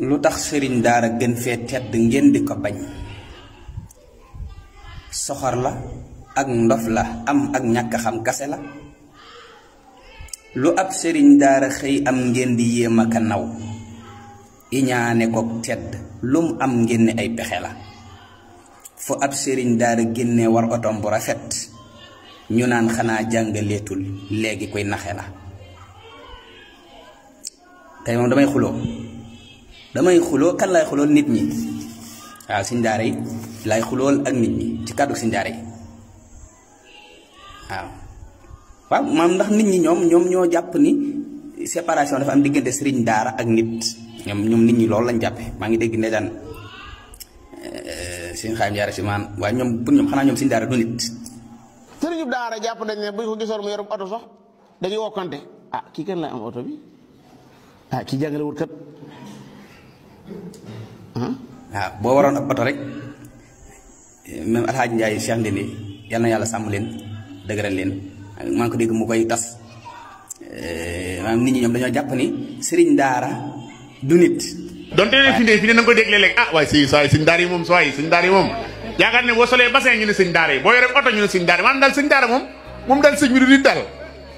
lu tax sëriñ daara gën fee tedd ngeen di ko bañ soxor la ak ndof la am ak ñàkk xam kase la lu ab sëriñ daara xëy am ngeen di yéem aka naw iñaane ko tedd lum am ngeen ne ay pexe la fu ab sëriñ daara génne war otom bu rafet ñu naan xanaa jàngaleetul léegi koy naxe la tey moom damay xuloo kan lay xulool nit ñi waaw sëriñ daara yi lay xulool ak nit ñi ci kàddu sëriñ daara yi waaw maam ndax nit ñi ñoom ñoo jàpp ni séparation dafa am diggante sëriñ daara ak nit ñoom nit ñi loolu lañ jàppe maa ngi dégg ne daan sëriñ Xadim Jaara si maan waaye ñoom pour ñoom xanaa ñoom sëriñ daara du nit sëriñu daara jàpp nañ ne bu ñu ko gisoon mu yorum oto sax dañuy wokkante kii kan lay am oto bi kii jàngale wut kat waaw boo waroon ak oto rek même Alxaaji Njaay Cheikh Ndindi yal na yàlla sàmm leen dëgëral leen maa ngi ko dégg mu koy tas maanaam nit ñi ñoom dañoo jàpp ni sëriñ daara du nit donte ne fi ne na nga ko dégg léeg-léeg waaye sëñ daara yi moom sëñ daara yi moom yaakaar ne boo solee bassin ñu ne sëñ daara yi boo yoree oto ñu ne sëñ daara maanaam daal sëñ daara moom daal sëñ bi du nit daal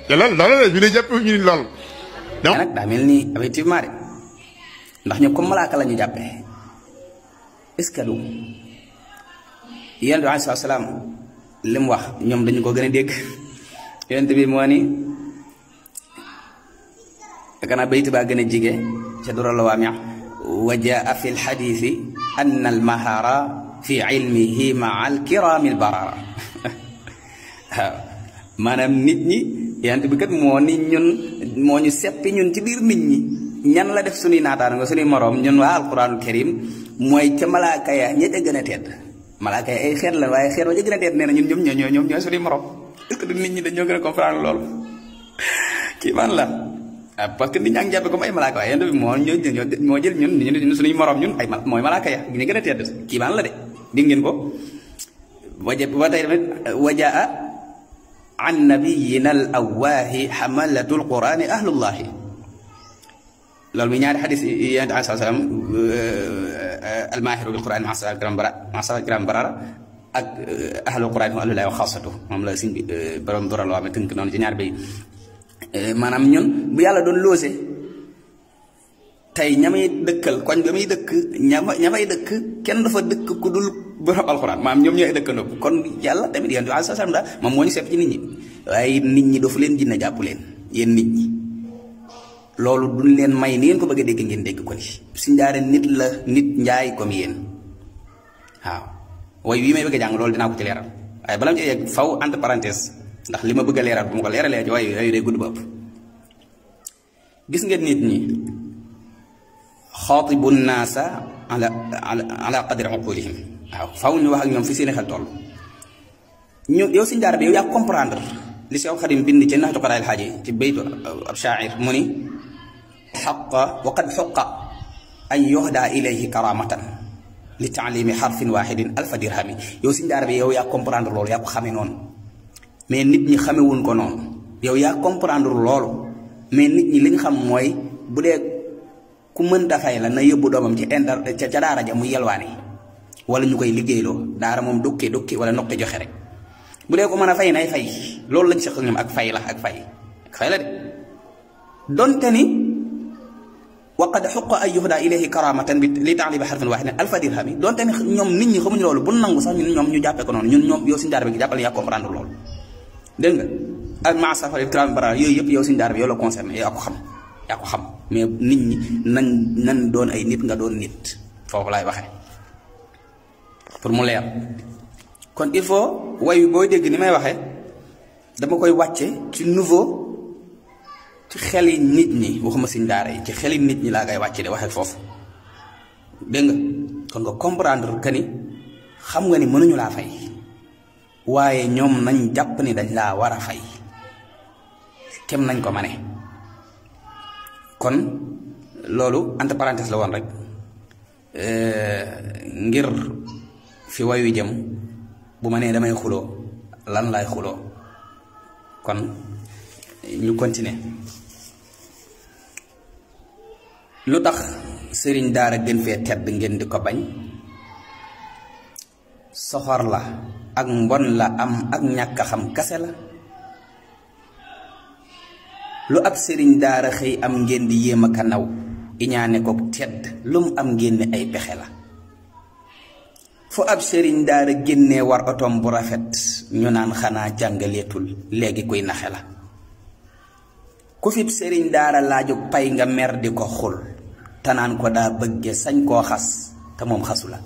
te loolu la bi ne jàpp ñu ni loolu donc nag daa mel ni effectivement de ndax ñoom comme malaaka la ñu jàppee est-ce que du yonent bi alayhi salaam li mu wax ñoom dañu ko gën a dégg yonent bi moo ni kana bayt baa gën a jige ca dura la waami wa jaa fi lxadiisi anna almahara fi ilmihi maa alkiraami albarara waaw maanaam nit ñi yonent bi kat moo ni ñun moo ñu seppi ñun ci biir nit ñi ñan la def suñuy naataana nga suñuy moroom ñun waa alquranul karim mooy ca malaaka ya ña ca gën a tedd malaaka ya ay xeet la waaye xeet wa ca gën a tedd nee na ñun ñoom ñooy suñuy moroom est-ce que du nit ñi dañoo gën a comprendre loolu kii man la parce que nit ñaa ngi jàppe comme ay malaaka waaye yéen bi moo jël ñun suñuy moroom ñun ay mooy malaaka ya ñu gën a tedd kii man la de dégg ngeen ko ba tey tamit wajaa an nabiyina al awaahi xamalatul qurani ahlullahi loolu muy ñaari xadis yonent bi alayhi salaam almaahiru bil qur'aan maa salaat kiram barara ak ahlul qur'aan ahlullahi wa xaasatu moom la siñ bi borom doral waa tënk noonu ci ñaar bay maanaam ñun bu yàlla doon loose tey ñamay dëkkal koñ ba muy dëkk ñamay dëkk kenn dafa dëkk ku dul borom alxuraan maanaam ñoom ñooy dëkkandoo kon yàlla tamit yonent bi alayhi salaam daal moom moo ñu sepp ci nit ñi waaye nit ñi dafa leen jinne jàpp leen yéen nit ñi loolu duñ leen may ni ngeen ko bëgg a dégg ngeen dégg ko ni sëriñ daara nit la nit njaay comme yéen waaw way wii may bëgg a jàng loolu dinaa ko ci leeral waaye bala ma ci yegg faw entre parenthèse ndax li ma bëgg a leeral bu ma ko leeralee ci way day gudd ba ëpp gis ngeen nit ñi xaatibu naasa ala qadri uqulihim waaw faw ñu wax ak ñoom fi seeni xel toll ñu yow sëriñ daara bi yow yaa comprendre li Seex Xadim bind ci naxtu qadaa'il xaaji ci baytu ab shaa'ir mu ni xaqa wa qad xuqa an yuhda ilayhi karamatan li taalimi xarfin waxidin alfa dirhami yow sëriñ daara bi yow yaa comprendre loolu yaa ko xamee noonu mais nit ñi xamewuñ ko noonu yow yaa comprendre loolu mais nit ñi li nga xam mooy bu dee ku mënta fay la na yóbbu doomam ci ca daara ja mu yelwaani wala ñu koy liggéeyloo daara moom dukki wala nokte joxe rek bu dee ko mën a fay nay fay loolu lañ seq ñoom ak fay la de donte ni waqad xuqa ay yuhda ilayhi karamatan bi li taalibi xarfin waahidin alfa dirhami donte ni ñoom nit ñi xamuñu loolu bu nangu sax ñoom ñu jàppee ko noonu ñoom yow suñu daara bi jàppale yaa comprendre loolu dégg nga ak maasafari kiram bara yooyu yëpp yow suñu daara bi yow la concerné yaa ko xam mais nit ñi nan doon ay nit nga doon nit foofu laay waxee pour mu leer kon il faut way booy dégg ni may waxee dama koy wàcce ci nouveau ci xeli nit ñi waxuma sëriñ daara yi ci xeli nit ñi laa koy wàcce de waxee foofu dégg nga kon nga comprendre que ni xam nga ni mënuñu laa fay waaye ñoom nañ jàpp ni dañ laa war a fay kem nañ ko mane kon loolu entre parenthèse la woon rek ngir fi wayu jëm bu ma nee damay xuloo lan laay xuloo kon ñu continuer lu tax sëriñ daara gën fee tedd ngeen di ko bañ soxor la ak mbon la am ak ñàkk a xam kase la lu ab sëriñ daara xëy am ngeen di yéem a ka naw iñaane ko tedd lum am ngeen ni ay pexe la fu ab sëriñ daara génnee war otom bu rafet ñu naan xanaa jàngaleetul léegi kuy naxe la ku fib sëriñ daara laaju pay nga mer di ko xul tanaan ko daa bëgge sañ koo xas te moom xasu la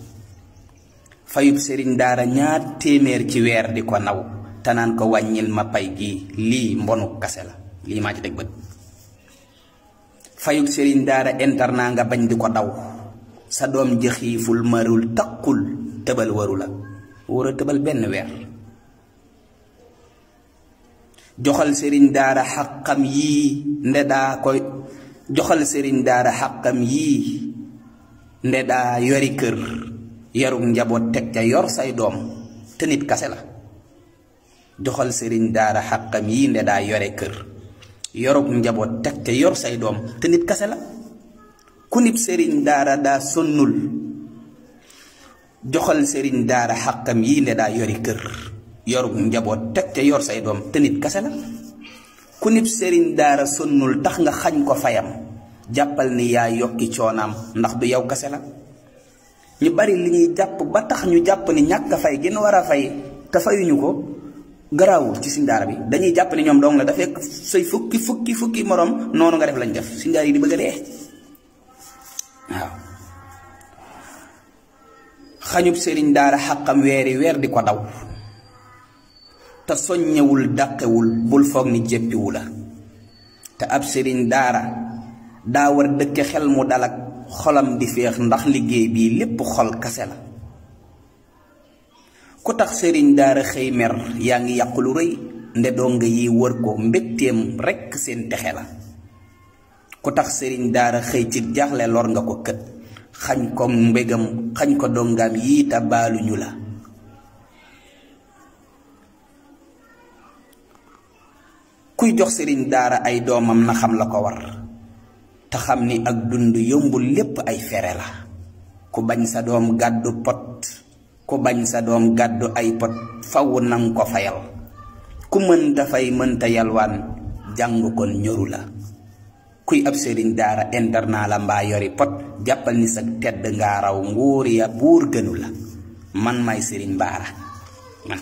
fayub sëriñ daara ñaar téeméer ci weer di ko naw tanaan ko wàññil ma pay gi lii mbonu kase la lii maa ci teg bët fayub sëriñ daara internat nga bañ di ko daw sa doom jëxiiful marul taqul tëbal waru la war a tëbal benn weer joxal sëriñ daara xaqam yii nde daa koy joxal sëriñ daara xaqam yii nde daa yori kër yarug njaboot teg ca yor say doom te nit kase la joxal sëriñ daara xaqam yii nde daa yore kër yarug njaboot teg ca yor say doom te nit kase la ku nib sëriñ daara daa sonnul joxal sëriñ daara xaqam yii nde daa yori kër yorub njaboot teg ca yor say doom te nit kase la ku nib sëriñ daara sonnul tax nga xañ ko fayam jàppal ni yaa yokki coonaam ndax du yow kase la ñu bari li ñuy jàpp ba tax ñu jàpp ni ñàkk fay gën war a fay te fayuñu ko garaawul ci sëriñ daara bi dañuy jàpp ni ñoom dong la dafa fekk say fukki morom noonu nga def lañ def sëriñ daara yi di bëgg a dee waaw xañub sëriñ daara xaqam weer di ko daw te soññewul dàqewul bul foog ni jéppiwu la te ab sëriñ daara daa war dëkke xel mu dalak xolam di féex ndax liggéey bii lépp xol kase la ku tax sëriñ daara xëy mer yaa ngi yàq lu rëy nde donga yi wër ko mbégteem rekk seen texe la ku tax sëriñ daara xëy ci jaaxle lor nga ko kët xañ ko mbégam xañ ko dongaam yii te baaluñu la kuy jox sëriñ daara ay doomam na xam la ko war te xam ni ak dund yombul lépp ay fere la ku bañ sa doom gàddu pot ku bañ sa doom gàddu ay pot faw nang ko fayal ku mënta fay mënta yalwaan jàng kon ñoru la kuy ab sëriñ daara internat la mbaa yori pot jàppal ni sa tedd ngaa raw nguur ya buur gënu la man maay sëriñ baara man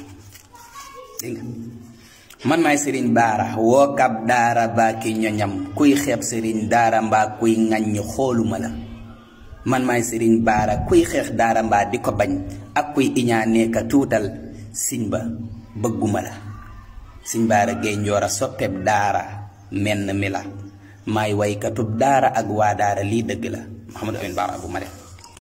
dégg nga man maay sëriñ baara woo kab daara baa ki ñoñam kuy xeeb sëriñ daara mbaa kuy ŋàññ xooluma la man maay sëriñ baara kuy xeex daara mbaa di ko bañ ak kuy iñaanee ka tuutal siñ ba bëgguma la siñ baara géey njoora soppeeb daara menn mi la maay waykatub daara ak waa daara lii dëgg la Mouhamadou Amine Bara bu ma def